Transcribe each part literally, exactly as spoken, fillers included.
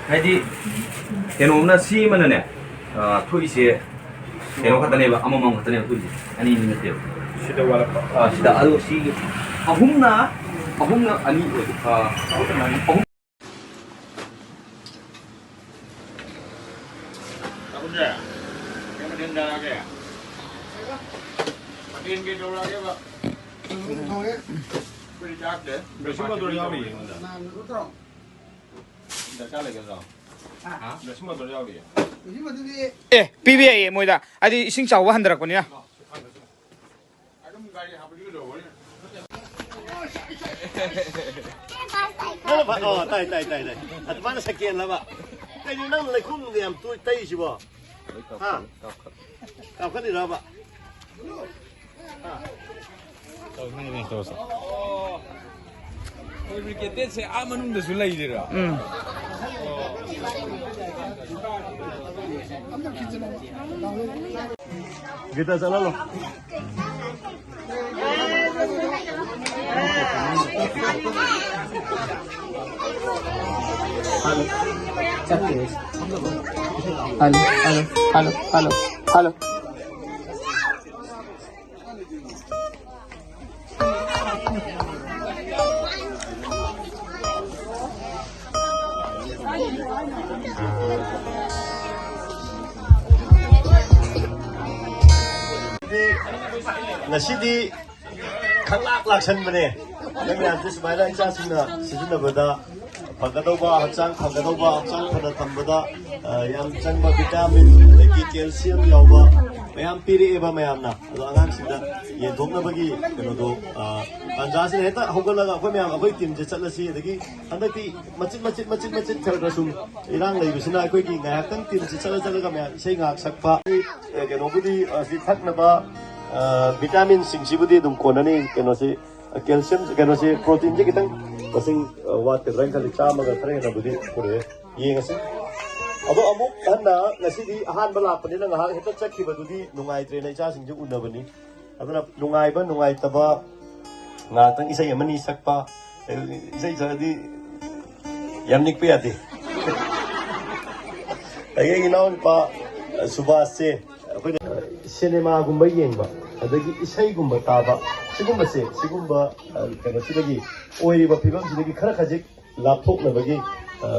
ꯍꯥꯏꯗꯤ, ꯀꯩꯅꯣꯝꯅ ꯁꯤ ꯑꯃꯅꯅꯦ, ꯑ, ꯊꯣꯛꯏꯁꯦ ꯀꯩꯅꯣ ꯈꯛꯇꯅꯦꯕ, ꯑꯃꯃꯝ ꯈꯛꯇꯅꯦꯕ ꯊꯣꯛꯏꯁꯦ, ꯑꯅꯤ ꯑꯅꯤ ꯅꯠꯇꯦꯕ꯫ ꯁꯤꯗ ꯋꯥꯠꯂꯛꯄ꯫ ꯑ, ꯁꯤꯗ, ꯑꯗꯣ ꯁꯤ ꯑꯍꯨꯝꯅ, ꯑꯍꯨꯝꯅ ꯑꯅꯤ ꯑꯣꯏꯕ, ꯑ, ꯑꯍꯨꯝ꯫ ꯆꯥꯛꯈꯨꯝꯁꯦ, ꯀꯩ ꯃꯊꯦꯜ ꯆꯥꯔꯒꯦ? ꯃꯊꯦꯜ ꯀꯩ ꯇꯧꯔꯛꯑꯒꯦꯕ? ꯑꯗꯨꯝ ꯊꯣꯡꯉꯦ꯫ ꯑꯩꯈꯣꯏꯗꯤ ꯆꯥꯛꯇꯦ꯫ ꯕ꯭ꯔꯦꯁꯤꯡ ꯄꯥꯎꯗꯔ ꯌꯥꯎꯔꯤꯌꯦ ꯑꯩꯉꯣꯟꯗ꯫ ꯅꯍꯥꯟ ꯅꯠꯇ꯭ꯔꯣ? ꯗꯔꯀꯥꯔ ꯂꯩꯒꯗ꯭ꯔꯣ? ꯍꯥ? ꯕ꯭ꯔꯦꯁꯤꯡ ꯄꯥꯎꯗꯔ ꯌꯥꯎꯔꯤꯌꯦ꯫ ꯕ꯭ꯔꯦꯁꯤꯡ ꯄꯥꯎꯗꯔꯗꯤ ꯑꯦ, ꯄꯤꯕ ꯌꯥꯏꯌꯦ ꯃꯣꯏꯗ꯫ ꯍꯥꯏꯗꯤ ꯏꯁꯤꯡ ꯆꯥꯎꯕ ꯍꯟꯊꯔꯛꯄꯅꯤꯅ꯫ ꯑꯗꯨꯝ ꯒꯥꯔꯤ ꯍꯥꯞꯄꯗꯤ ꯀꯩꯗꯧꯕꯅꯤ? ꯅꯪꯅ ꯐ-, ꯑꯣ, ꯇꯥꯏ, ꯇꯥꯏ, ꯇꯥꯏ, ꯇꯥꯏ꯫ ꯑꯗꯨꯃꯥꯏꯅ ꯁꯦꯀꯦꯟ ꯑꯃ꯫ ꯀꯩꯅꯣ ꯅꯪ ꯂꯩꯈꯣꯝꯗ ꯌꯥꯝ ꯇꯣꯏ ꯇꯩꯁꯤꯕꯣ? ꯍꯥ? ꯀꯥꯞꯈꯠꯂꯤꯔꯕ? ꯐꯦꯕ꯭ꯔꯤꯀꯦꯇꯦꯠꯁꯦ ꯑꯥ ꯃꯅꯨꯡꯗꯁꯨ ꯂꯩꯔꯤꯔꯣ? ꯎꯝ꯫ ꯒꯤꯇꯥ ꯆꯠꯍꯜꯂꯣ꯫ Hello, hello, hello, hello, hello. ꯉꯁꯤꯗꯤ ꯈꯪꯂꯥꯛ ꯂꯥꯛꯁꯟꯕꯅꯦ꯫ ꯅꯪ ꯃꯌꯥꯝꯁꯦ ꯁꯨꯃꯥꯏꯅ ꯏꯆꯥꯁꯤꯡꯅ ꯁꯤꯖꯤꯟꯅꯕꯗ ꯐꯒꯗꯧꯕ, ꯍꯛꯆꯥꯡ ꯐꯒꯗꯧꯕ, ꯍꯛꯆꯥꯡ ꯐꯅ ꯊꯝꯕꯗ, ꯑ, ꯌꯥꯝ ꯆꯪꯕ ꯚꯤꯇꯥꯃꯤꯟ, ꯑꯗꯒꯤ ꯀꯦꯜꯁꯤꯌꯝ ꯌꯥꯎꯕ ꯃꯌꯥꯝ ꯄꯤꯔꯛꯑꯦꯕ ꯃꯌꯥꯝꯅ꯫ ꯑꯗꯣ ꯑꯉꯥꯡꯁꯤꯡꯗ ꯌꯦꯟꯊꯣꯛꯅꯕꯒꯤ ꯀꯩꯅꯣꯗꯣ, ꯑ, ꯇꯥꯟꯖꯥꯁꯤꯗ ꯍꯦꯛꯇ ꯍꯧꯒꯠꯂꯒ ꯑꯩꯈꯣꯏ ꯃꯌꯥꯝ, ꯑꯩꯈꯣꯏ ꯇꯤꯝꯁꯦ ꯆꯠꯂꯁꯤ꯫ ꯑꯗꯒꯤ ꯍꯟꯗꯛꯇꯤ ꯃꯆꯤꯠ ꯃꯆꯤꯠ ꯃꯆꯤꯠ ꯃꯆꯤꯠ ꯈꯔ ꯈꯔ ꯁꯨꯝ ꯏꯔꯥꯡ ꯂꯩꯕꯁꯤꯅ ꯑꯩꯈꯣꯏꯒꯤ ꯉꯥꯏꯍꯥꯛꯇꯪ ꯇꯤꯝꯁꯤ ꯆꯠꯂ ꯆꯠꯂꯒ ꯃꯌꯥꯝ ꯏꯁꯩ ꯉꯥꯏꯍꯥꯛ ꯁꯛꯄ, ꯑ, ꯀꯩꯅꯣꯕꯨꯗꯤ, ꯑ, ꯁꯤ ꯊꯛꯅꯕ, ꯑ, ꯚꯤꯇꯥꯃꯤꯟꯁꯤꯡꯁꯤꯕꯨꯗꯤ ꯑꯗꯨꯝ ꯀꯣꯟꯅꯅꯤ꯫ ꯀꯩꯅꯣꯁꯤ, ꯑ, ꯀꯦꯜꯁꯤꯌꯝ, ꯀꯩꯅꯣꯁꯤ, ꯄ꯭ꯔꯣꯇꯤꯟꯁꯤ ꯈꯤꯇꯪ ꯃꯁꯤꯡ, ꯑ, ꯋꯥꯠꯀꯗ꯭ꯔꯥ ꯍꯥꯏꯅ ꯈꯜꯂꯤ꯫ ꯆꯥꯝꯃꯒ ꯈꯔ ꯍꯦꯟꯅꯕꯨꯗꯤ ꯄꯨꯔꯛꯑꯦ꯫ ꯌꯦꯡꯉꯁꯤ꯫ ꯑꯗꯣ ꯑꯃꯨꯛ ꯍꯟꯅ ꯉꯁꯤꯗꯤ ꯑꯍꯥꯟꯕ ꯂꯥꯛꯄꯅꯤꯅ ꯉꯥꯏꯍꯥꯛ ꯍꯦꯛꯇ ꯆꯠꯈꯤꯕꯗꯨꯗꯤ ꯅꯨꯡꯉꯥꯏꯇ꯭ꯔꯦꯅ ꯏꯆꯥꯁꯤꯡꯁꯨ ꯎꯅꯕꯅꯤ꯫ ꯑꯗꯨꯅ ꯅꯨꯡꯉꯥꯏꯕ ꯅꯨꯡꯉꯥꯏꯇꯕ ꯉꯥꯏꯍꯥꯛꯇꯪ ꯏꯁꯩ ꯑꯃꯅꯤ ꯁꯛꯄ, ꯏꯁꯩ ꯁꯛꯑꯗꯤ ꯌꯥꯝ ꯅꯤꯛꯄ ꯌꯥꯗꯦ꯫ ꯑꯩꯒꯤ ꯏꯅꯥꯎꯅꯨꯄꯥ ꯁꯨꯕꯥꯁꯁꯦ ꯑꯩꯈꯣꯏꯅ ꯁꯤꯅꯦꯃꯥꯒꯨꯝꯕ ꯌꯦꯡꯕ, ꯑꯗꯒꯤ ꯏꯁꯩꯒꯨꯝꯕ ꯇꯥꯕ, ꯁꯤꯒꯨꯝꯕꯁꯦ, ꯁꯤꯒꯨꯝꯕ, ꯑ, ꯀꯩꯅꯣꯁꯤꯗꯒꯤ, ꯑꯣꯏꯔꯤꯕ ꯐꯤꯕꯝꯁꯤꯗꯒꯤ ꯈꯔ ꯈꯖꯤꯛ ꯂꯥꯞꯊꯣꯛꯅꯕꯒꯤ, ꯑ,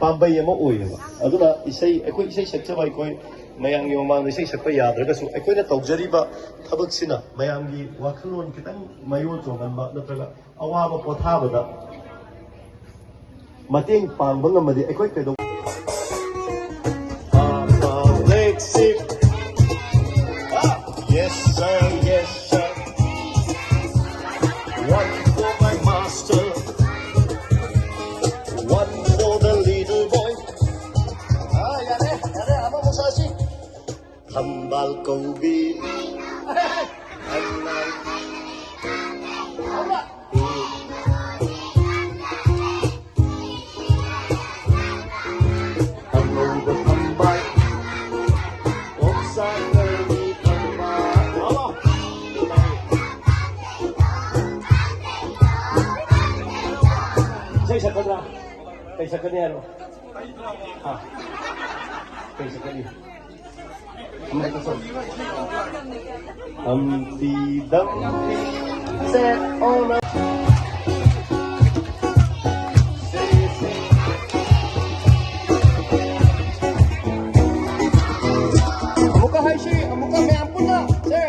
ꯄꯥꯝꯕꯩ ꯑꯃ ꯑꯣꯏꯌꯦꯕ꯫ ꯑꯗꯨꯅ ꯏꯁꯩ, ꯑꯩꯈꯣꯏ ꯏꯁꯩ ꯁꯛꯆꯕ, ꯑꯩꯈꯣꯏ ꯃꯌꯥꯝꯒꯤ ꯃꯃꯥꯡꯗ ꯏꯁꯩ ꯁꯛꯄ ꯌꯥꯗ꯭ꯔꯒꯁꯨ, ꯑꯩꯈꯣꯏꯅ ꯇꯧꯖꯔꯤꯕ ꯊꯕꯛꯁꯤꯅ ꯃꯌꯥꯝꯒꯤ ꯋꯥꯈꯜꯂꯣꯟ ꯈꯤꯇꯪ ꯃꯌꯣꯟ ꯆꯣꯡꯍꯟꯕ ꯅꯠꯇ꯭ꯔꯒ ꯑꯋꯥꯕ ꯄꯣꯊꯥꯕꯗ ꯃꯇꯦꯡ ꯄꯥꯡꯕ ꯉꯝꯃꯗꯤ ꯑꯩꯈꯣꯏ ꯀꯩꯗꯧ- Yes, sir, yes, sir. One for my master, one for the little boy. Ah, ꯌꯥꯔꯦ, ꯌꯥꯔꯦ, ꯑꯃꯃꯨꯛ ꯁꯥꯁꯤ꯫ ꯊꯝꯕꯥꯜ ꯀꯧꯕꯤ꯫ ꯑꯉꯧꯕ ꯊꯝꯕꯥꯜ, ꯑꯣꯛꯆꯥꯛ ꯀꯔꯤ ꯊꯝꯕꯥꯜ꯫ ꯏꯁꯩ ꯁꯛꯀꯗ꯭ꯔꯥ? ꯀꯩ ꯁꯛꯀꯅꯤ ꯍꯥꯏꯔꯣ? ꯍꯥ? ꯀꯩ ꯁꯛꯀꯅꯤ? ꯍꯝꯇꯤ ꯗꯝꯇꯤ ꯁꯦ ꯑꯣꯅ꯫ ꯑꯃꯨꯛꯀ ꯍꯥꯏꯁꯤ, ꯑꯃꯨꯛꯀ ꯃꯌꯥꯝ ꯄꯨꯟꯅ ꯁꯦ꯫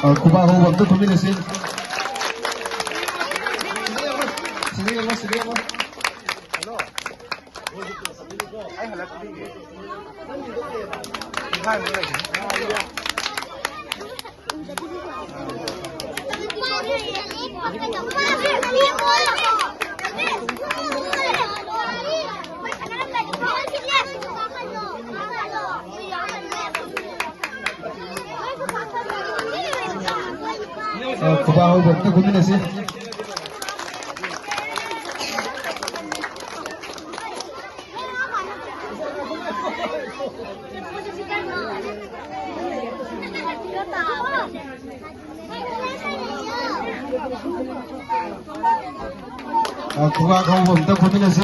ꯑ, ꯈꯨꯕꯥꯛ ꯍꯧꯕ ꯑꯝꯇ ꯈꯨꯝꯃꯤꯟꯅꯁꯤ꯫ ꯁꯤꯗ ꯌꯦꯡꯉꯣ, ꯁꯤꯗ ꯌꯦꯡꯉꯣ꯫ ꯑ, ꯈꯨꯕꯥꯛ ꯍꯧꯕ ꯑꯝꯇ ꯈꯨꯝꯃꯤꯟꯅꯁꯤ꯫ ꯑ, ꯈꯨꯕꯥꯛ ꯍꯧꯕ ꯑꯝꯇ ꯈꯨꯝꯃꯤꯟꯅꯁꯤ꯫